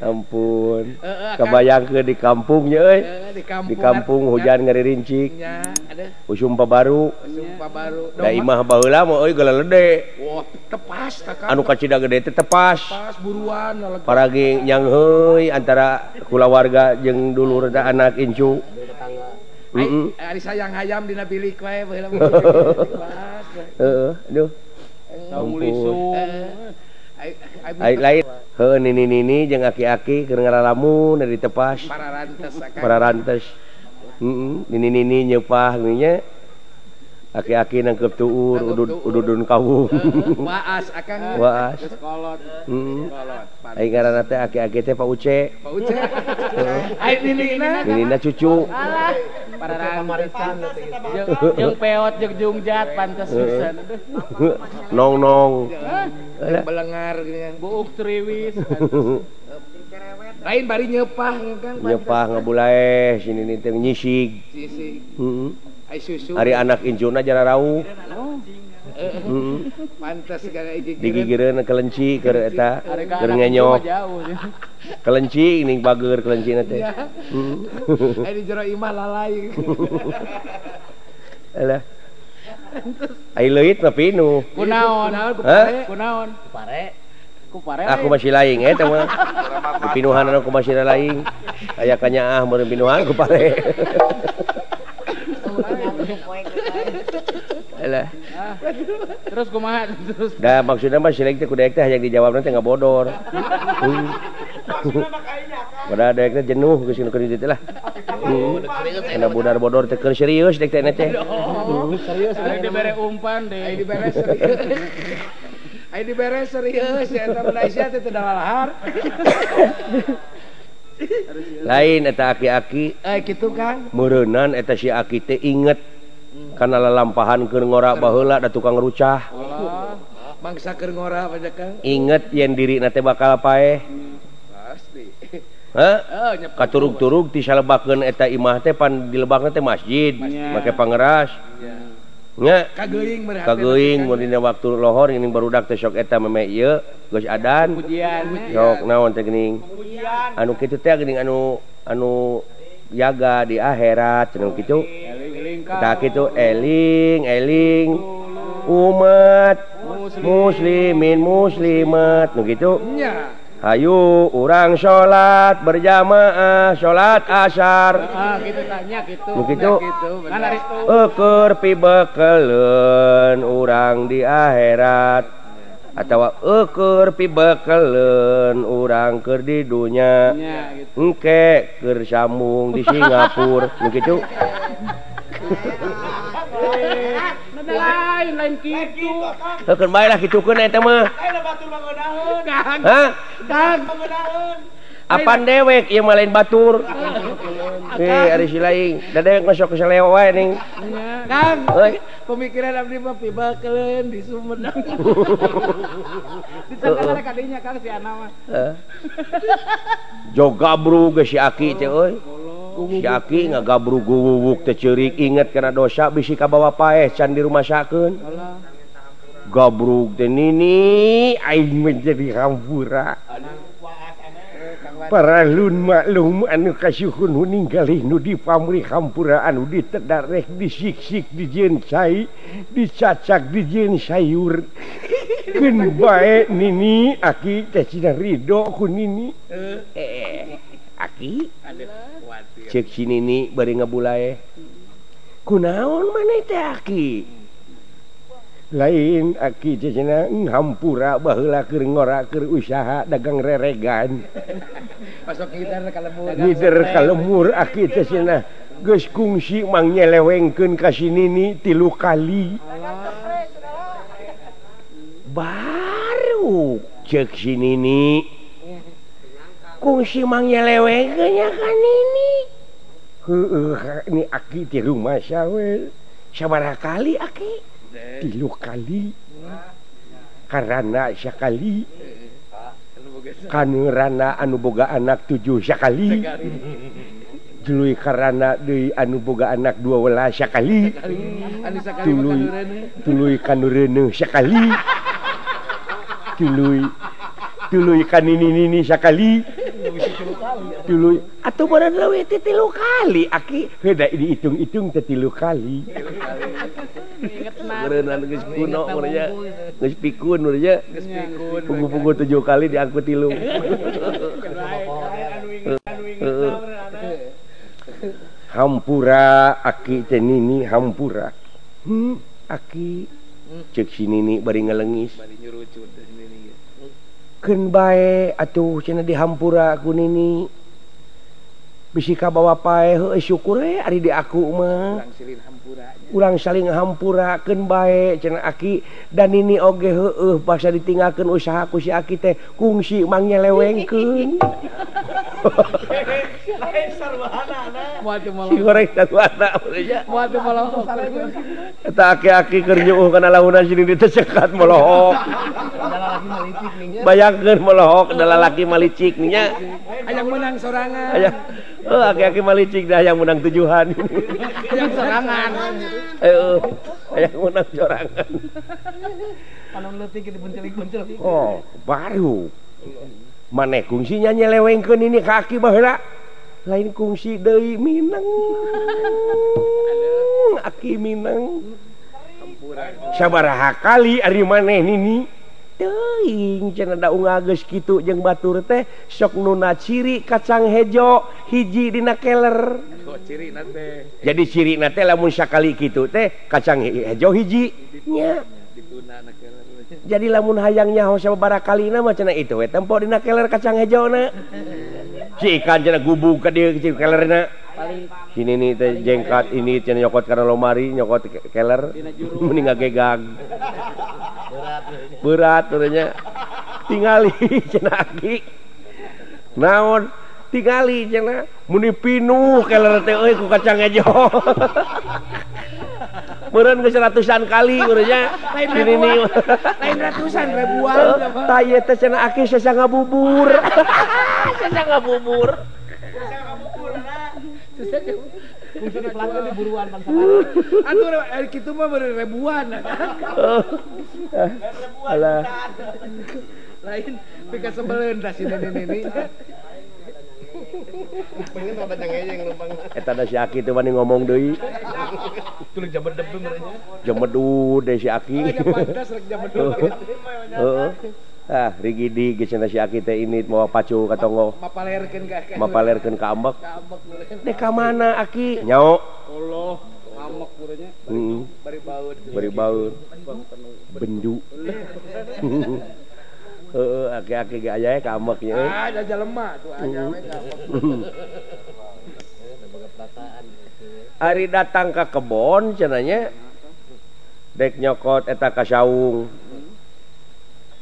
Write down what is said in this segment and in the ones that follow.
Ampun. Kebayangkeun di kampungnya euy. Di kampung hujan ngaririncik. Usum baru. Da imah baheula mah euy galalede. Wah, tepas tah. Anu kacida gede teh tepas. Tepas buruan paragi nyangheuy antara kulawarga jeung dulur da anak incu. Heeh. Ari sayang hayam dina bilik wae baheula mah. Heeh, aduh. Ampun. Ai lain heuh nini-nini jeung aki-aki keur ngaralamun dari tepas. Pararantes akang. Pararantes. Heeh, nini-nini nyeupah nya. Aki-aki nangkep tuur ududun kawung. Waas akang. Waas. Kolot. Heeh. Kolot. Ai ngaranna teh aki-aki teh Pak Uce. Pak Uce. Ai ninina. Ninina cucu. Alah, pararantes. Jeung peot jeung jungjat pantes pisan. Nong-nong. Belengar gini. Buuk triwis. Lain bari nyeupah Kang. Nyeupah ngabulaeh si nini teh nyisig. Nyisig. Heeh. Ai susu. Ari anak incuna jara rauh. Heeh. Pantes segala digigireun kelenci keur eta keur ngenyok. Kelenci ning bageur kelencina teh. Heeh. Ai di jero imah lalai. Alah. Ai leuit mah pinuh. Kunaon? Kunaon? Pare. Ku pare. Aku masih laing eta mah. Pinuhan anu ku masih laing. Aya kanyaah meureun pinuhan ku pare. Alah. Terus kumaha terus? Da maksudna mah si laing teh ku daek teh hayang dijawabna teh ngabodor. Padahal daek teh jenuh geus nu keur dieu teh lah. Kana budar bodor teh keur serius daek teh teh. Serius ari dibere umpan deh. Ai dibere serius. Ai dibere serius ya eta Malaysia teh teu dalalahar. Lain eta aki-aki. Kitu Kang. Meureunan eta si aki teh inget kana lalampahan keur ngora baheula da tukang rucah. Mangsa keur ngora bae Kang. Inget yen dirina teh bakal paeh. Pasti. Heh? Katurug-turug ti salebakeun eta imah teh pan dilebakna teh masjid, make pangeras. Nya. Kageuing berarti. Kageuing mun dina waktu lohor geuning barudak teh sok eta meme ieu geus adan. Sok naon teh geuning. Anu kitu teh geuning anu anu jaga di akhirat cenah kitu. Tah kitu eling eling umat muslimin muslimat nu kitu. Hayu urang salat berjamaah salat asar. Gitu tanya gitu. Nu kitu. Eueur pibekeleun urang di akhirat atawa eueur pibekeleun urang keur di dunya. Engke keur sambung di Singapura nu kitu. Lain lain kitu. Heukeun bae lah kitukeun eta mah. Hah? Apan dewek ieu mah lain batur. Ari si laing. Da dewek mah sok keseleo wae ning. Kang, pemikiran abdi mah pibakeleun di Sumedang. Disangka kadinya Kang si Ana mah. Jogabrug si aki teh euy. Si aki ngagabrug guwuwuk teh ceurik inget kana dosa bisi kabawa paeh can dirumasakeun. Gabrug teh nini aing menjadi hampura. Paralun maklum anu kasuhun ninggalih nu dipamrih hampura anu ditedareh disiksik dijieun cai dicacak dijieun sayur. Keun bae nini aki teh cenah ridho ku nini. Aki cek si nini bari ngabulae. Kunaon maneh teh aki? Lain aki teh cenah hampura baheula keur ngora keur usaha dagang reregan. Pasok ngider ka lemur. Ngider ka lemur aki teh cenah geus kungsi mang nyelewengkeun ka si nini 3 kali. Baru cek si nini kungsi mang nyelewengkeun nya ka nini. Heueuh ni aki di rumah sawe. Sabaraha kali aki? 3 kali. Karana sakali. Kanurana anu boga anak 7 sakali. Tuluy karana deui anu boga anak 12 sakali. Tuluy tuluy kanureuneuh sakali. Tuluy tuluy kanini-nini sakali. Dulu atuh meureun leuwih ti 3 kali aki heuda dihitung-hitung teh 3 kali. Meureun geus kuno meureun nya. Geus pikun meureun nya. Geus pikun. Punggu-punggu 7 kali diangkut 3. Hampura aki teh nini hampura. Aki cek si nini bari ngelengis. Bari nyurucut teh nini. Keun bae atuh cenah dihampura ku nini. Bisi ka bawa pae heueuh syukur we ari di aku mah. Urang saling hampura keun bae cenah aki dan nini oge heueuh basa ditinggalkeun usaha ku si aki teh kungsi mang nyelewengkeun. Lain sarwana. Si goreng sarwana nya. Eta aki-aki keur nyuuh kana launan si nini teh cekat molohok. Bayangkeun molohok da lalaki malicik nya. Hayang menang sorangan. Hayang oh aki-aki malicik dah hayang menang tujuhan. Hayang sorangan. Heeh. Hayang menang sorangan. Panon leutik dibencelik-bencelik. Oh, baru. Maneh kungsinya nyelewengkeun ini ka aki baheula. Lain kungsi deui mineng. Aki mineng. Sabaraha kali ari maneh nini. Teuing cenah da unggal geus kitu jeung batur teh sok nuna ciri kacang hejo hiji dina keler. Oh, cirina teh. Jadi cirina teh lamun sakali kitu teh kacang hejo hiji nya. Jadi lamun hayang nyaho sababaraha kalina mah cenah itu we tempo dina keler kacang hejona. Si ikan cenah gubug ka dieu si kelerna. Si nini teh jengkat ini cenah nyokot kana lomari nyokot keler mending ngagegag. Berat nya tingali cenah aki. Naon tingali cenah muni pinuh keler teh euy ku kacang hejo. Meureun geus ratusan kali meureun nya. Lain ribuan. Lain ratusan ribuan. Tah ieu teh cenah aki sesa ngabubur. Sesa ngabubur. Kungsi dipelangkeun di buruan bangsa. Atuh kitu mah meureun ribuan. Alah. Lain pika sebeleun tah si nini. Pengen rada cangejeng lumpang. Eta da si Aki teh wani ngomong deui. Tuluy jamedep meureun nya. Jamedud deui si Aki. Pantas rek jamedud. Heeh. Ah, rigidi geus cenah si Aki teh ini mawa pacu ka tonggoh. Mapalerkeun ka mapalerkeun ka ambek. Dek ka mana Aki? Nyao. Allah, ambek meureun nya. Bari baut. Bari baut. Bendu. Heeh, aki-aki ge aya ka ambek nya. Ah, da jelema tuh aya we ka ambek. Ari datang ka kebon cenah nya dek nyokot eta ka saung.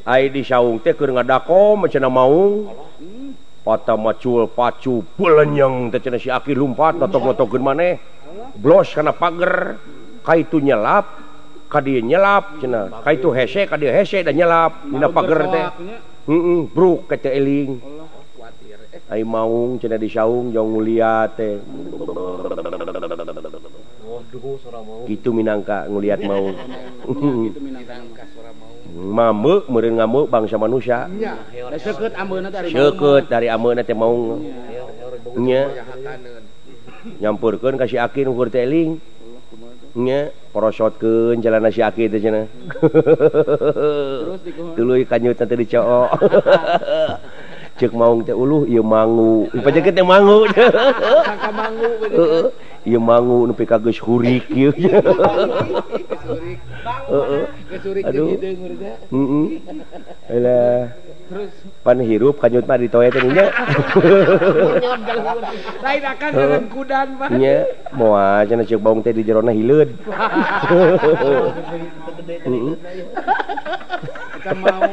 Ai di saung teh keur ngadakom cenah maung. Pata macul pacu belenyeng teh cenah si aki lumpat totok-totokeun maneh. Blos kana pager, ka itu nyelap. Ka dieu nyelap cenah, ka itu hese, ka dieu hese da nyelap dina pager teh. Heeh, bruk ka teh eling. Ai maung cenah di saung jong nguliat teh. Waduh, sora maung. Kitu minangka nguliat maung. Kitu minangka sora maung. Mameu meureun ngamuk bangsa manusia. Seukeut ambeuna teh ari maung. Seukeut dari ambeuna teh maung. Nya. Nyampurkeun ka si Aki nu keur teh eling. Nya porosotkeun jalana si Aki teh cenah. Terus dikumaha? Tuluy kanyutna teh dicook. Ceuk maung teh uluh ieu mangu. Pajekeut teh mangu. Sangka mangu heeh. Ieu mangu nepi ka geus hurik ieu. Geus hurik. Heeh. Geus hurik jeung hideung meureun nya. Heeh. Alah. Terus pan hirup kanyut mah ditoe teh nya. Lain akan dalam kudan mah. Nya, moal cenah ceuk baung teh di jerona hileud. Heeh. Eta maung.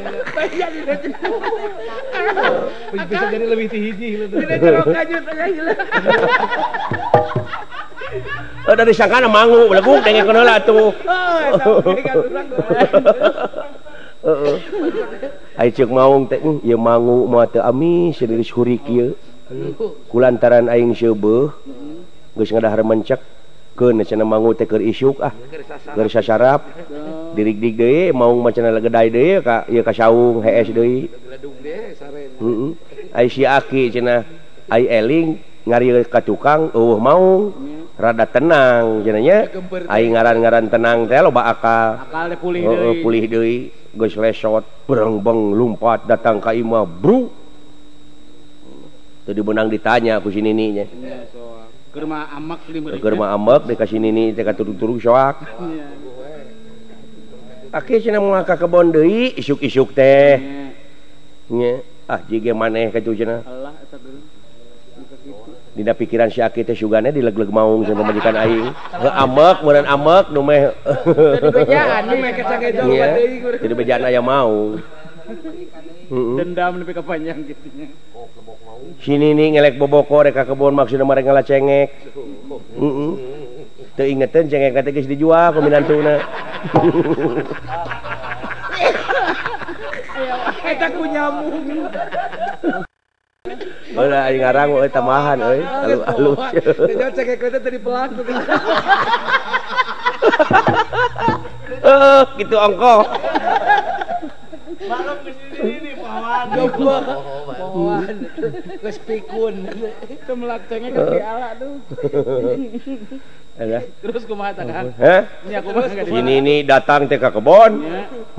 Bisa jadi lebih ti hiji hileud. Dina jero kanyut aya hileud. Oh, dari sangkana mangu beleguk dengekeun heula atuh. Oh, eta oge urang. Heeh. Ai ceuk maung teh ieu mangu moal teu amis geus hurik ieu. Kulantaran aing seubeuh geus ngadahar mencek keun cenah mangu teh keur isuk ah. Keur sasarap. Dirigdig deui maung mah cenah legedai deui ka ieu ka saung hees deui. Geledung deui sare. Heeh. Ai si aki cenah ai eling ngari ka tukang eueuh maung rada tenang cenah nya. Ai ngaran-ngaran tenang teh loba akal. Akal teh pulih deui. Pulih deui geus lesot berengbeng lumpat datang ka imah bru. Teu dibeunang ditanya ku si nini nya. Keur mah amek di meureun. Keur mah amek di ka si nini teh katurug-turug soak. Aki cenah moal ka kebon deui isuk-isuk teh. Nya ah jige maneh kitu cenah. Allah eta geus. Dina pikiran si aki teh sugane dileg-leg maung jeung pamajikan aing. Heuh amek meureun amek nu meh. Teu dibejaan nu meh kacang hijau deui. Teu dibejaan aya maung. Dendam nepi ka panjang kitu nya. Si nini ngelek boboko rek ka kebon maksudna mah rek ngalacengek. Heeh. Teu ingeteun cengek teh geus dijual ku minantuna. Eta ku nyamuk. Ulah aing ngarang euy tambahan euy alus. Teu cengek teh teu dipelak. Heuh kitu ongkoh. Malam ke sini ini pawan. Pawan. Geus pikun. Teu melak cengek ka diala tuh. Terus kumaha tah Kang? Heh? Ini ini datang teh ka kebon.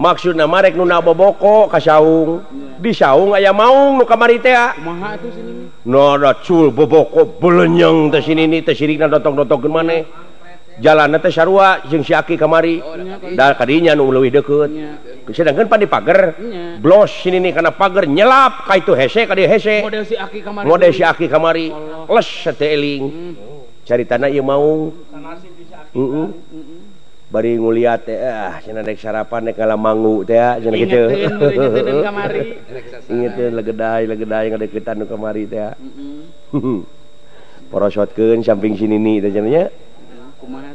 Maksudna mah rek nu boboko ka saung. Di saung aya maung nu kamari teh. Kumaha atuh si nini? Nada cul boboko belenyeng teh si nini teh sirikna dotong-dotongkeun maneh. Jalanna teh sarua jeung si aki kamari. Da kadinya nu leuwih deukeut. Sedangkan pan di pager. Blos si nini kana pager nyelap ka itu hese ka dieu hese. Model si aki kamari. Model si aki kamari. Les teh eling. Caritana ieu maung. Heeh. Bari nguliat teh ah cenah rek sarapan rek ngalamangu teh cenah kitu. Ingeteun kamari. Ingeteun legedai ngadeukeutan nu kamari teh. Heeh. Porosotkeun samping si nini teh cenah nya.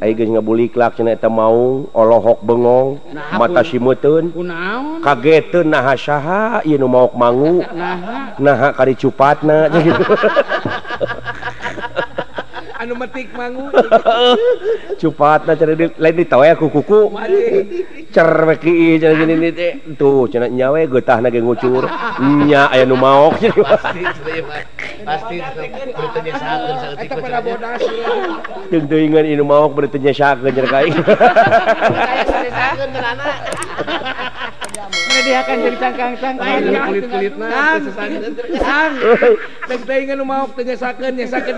Ai geus ngabuliklak cenah eta maung olohok bengong mata simeuteun. Kunaon? Kageteun naha saha ieu nu maok mangu. Naha? Naha karicupatna cenah kitu. Anu metik mangu cupatna cenah lain ditawe ku kuku cer we kieu cenah gini teh tuh cenah nya we geutahna ge ngucur nya aya nu maok pasti pasti teu nyesakeun saeutik eta pada bodas jeung teuingan ieu nu maok beureut teu nyesakeun cenah ka aing aya nyesakeun cenah Mediakan jadi cangkang-cangkang kulit-kulitna teu sesakeun teuingan nu maok teu nyesakeun nyesakeun.